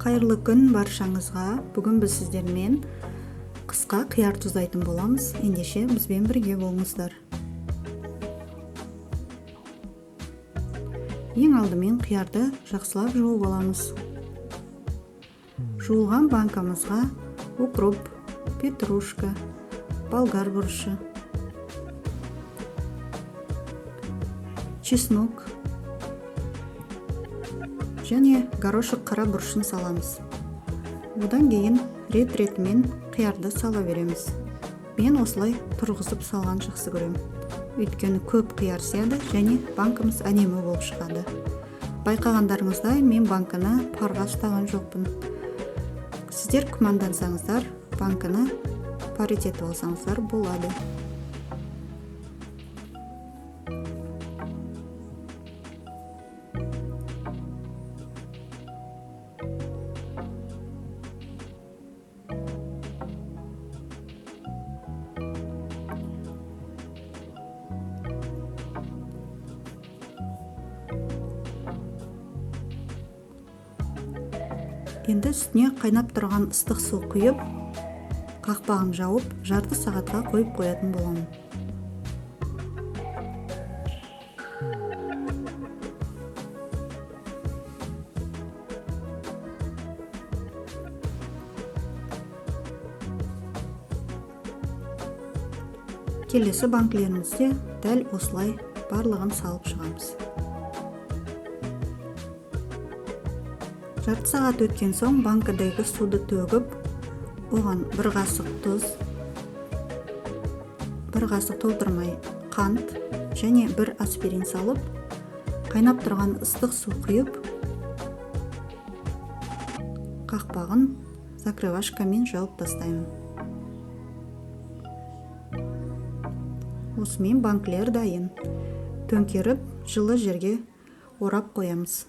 Қайырлы күн баршаңызға. Бүгін біз сіздермен қысқа қияр тұздайтын боламыз. Ендеше бізбен бірге болыңыздар. Ең алдымен қиярды жақсылап жуып аламыз. Жуылған банкамызға укроп, петрушка, болгар бұрышы, чеснок және горошек қара бұрышын саламыз. Одан кейін рет-ретімен қиярды сала береміз. Мен осылай тұрғызып салған жақсы көремін. Өйткені көп қияр сияды және банкамыз әдемі болып шығады. Байқағандарыңыздай, мен банканы парға ұстаған жоқпын. Сіздер күмәндансаңыздар, банканы пар етіп алсаңыздар болады. Енді үстіне қайнап тұрған ыстық су құйып, қақпағын жауып, жарты сағатқа қойып қоятын боламын. Келесі банкілерімізде дәл осылай барлығын салып шығамыз. Жарты сағат өткен соң банкідегі суды төгіп, оған бір қасық тұз, бір қасық толтырмай қант және бір аспирин салып, қайнап тұрған ыстық су құйып, қақпағын закрывашкамен жауып тастаймын. Осымен банкілер дайын. Төңкеріп, жылы жерге орап қоямыз.